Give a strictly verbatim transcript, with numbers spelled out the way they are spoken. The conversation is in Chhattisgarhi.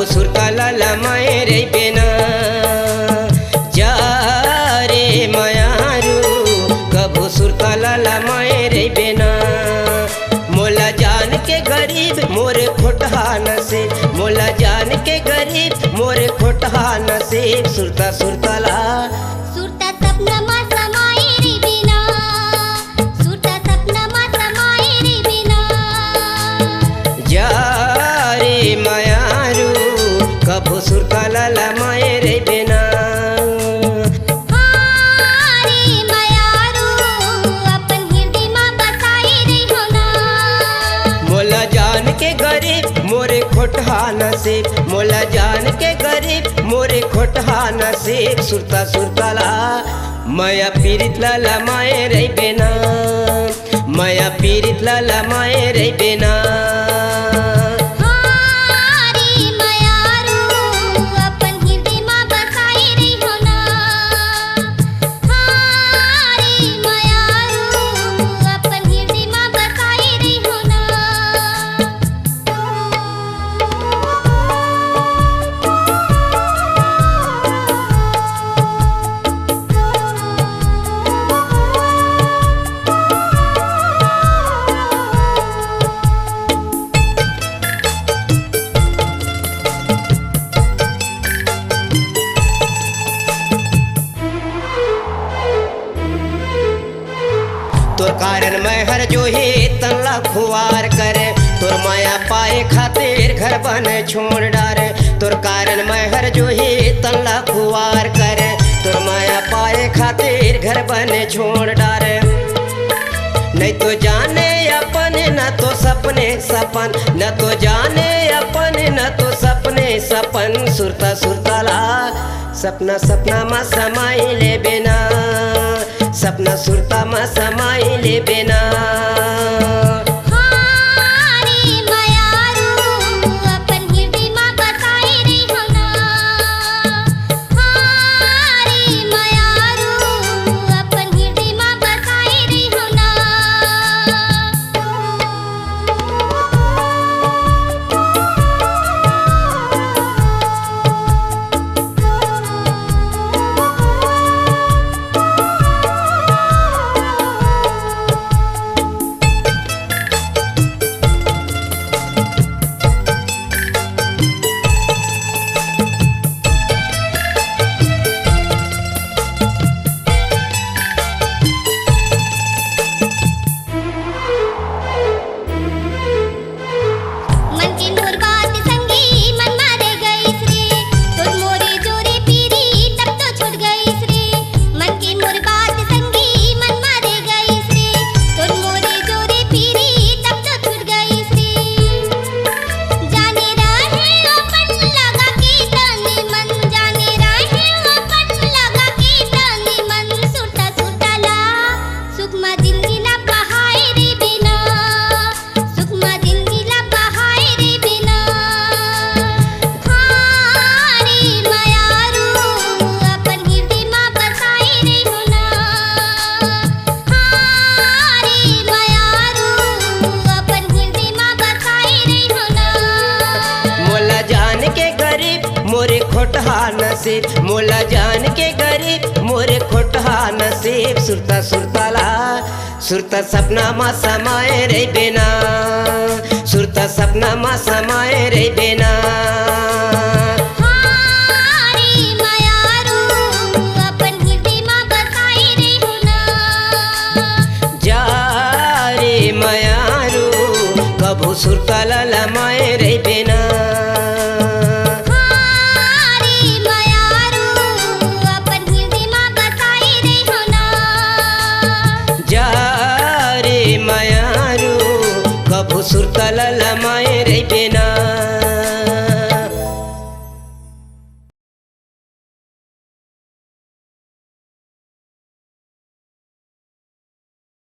सुरता ला लमाए रहिबे ना, जा रे मयारू, कभू सुरता ला लमाए रहिबे ना। मोला जान के गरीब मोरे खोटहा नसीब, मोला जान के गरीब मोरे खोटहा नसीब। सुरता सुरता ला सुरता सपना मा समाए रहिबे ना, सुरता सपना मा समाए रहिबे ना। जा रे मयारू, कभू सुरता ला लमाए रहिबे ना। हाँ रे मयारू, अपन हिरदी मा बसाए रहिबे ना। मोला जान के गरीब मोरे खोटहा नसीब, मोला जान के गरीब मोरे खोटहा नसीब। सुरता सुरता ला मया पीरित ला लमाए रहिबे ना, मया पीरित ला लमाए रहिबे ना। हाँ रे मयारू, अपन हिरदी मा बसाए रहिबे ना। हाँ रे मयारू, अपन हिरदी मा बसाए रहिबे ना। तोर कारण मैं हर जोही तन ला खुवार करे, तोर माया पाए खातिर घर बने छोड़ डारे। तोर कारण मैं हर जोही तन ला खुवार करे, तोर माया पाए खातिर घर बने छोड़ डारे। नहीं तो जाने अपन, न तो सपने सपन, न तो जाने अपन, न तो सपने सपन। सुरता सुरता ला सपना सपना मा समाई लेबे ना, सपना सुरता मा समाई लेबे ना। हाँ रे मयारू, अपन हिरदी मा बसाए रहिबे ना। हाँ रे मयारू, अपन हिरदी मा बसाए रहिबे ना। मन के मोर बात संगी मन मारे गईस रे, तोर मोरे जोरे पीरी तब तो छूट गईस रे। मन के मोर बात संगी मन मारे गईस रे, तोर मोरे जोरे पीरी तब तो छूट गईस रे। जाने रहे अपन लगा के तनी मन, जाने रहे अपन लगा के तनी मन। सुरता सुरता ला सुखमा जिंदगी ला बहाए रहिबे ना, सुखमा जिंदगी ला बहाए रहिबे ना। हाँ रे मयारू, अपन हिरदी मा बसाए रहिबे ना। हाँ रे मयारू, अपन हिरदी मा बसाए रहिबे ना। मोला जान के गरीब मोरे खोटहा नसीब, मोला जान के गरीब मोरे खोटहा नसीब। सुरता सुरता ला सुरता सपना मा समाए रहिबे ना, सुरता सपना मा समाए रहिबे ना। हाँ रे मयारू, अपन हिरदी मा बसाए रहिबे ना। जा रे मयारू, कभू सुरता ला लमाए रहिबे ना। हाँ रे मयारू, अपन हिरदी मा बसाए रहिबे ना। जा रे मयारू, कभू सुरता ला लमाए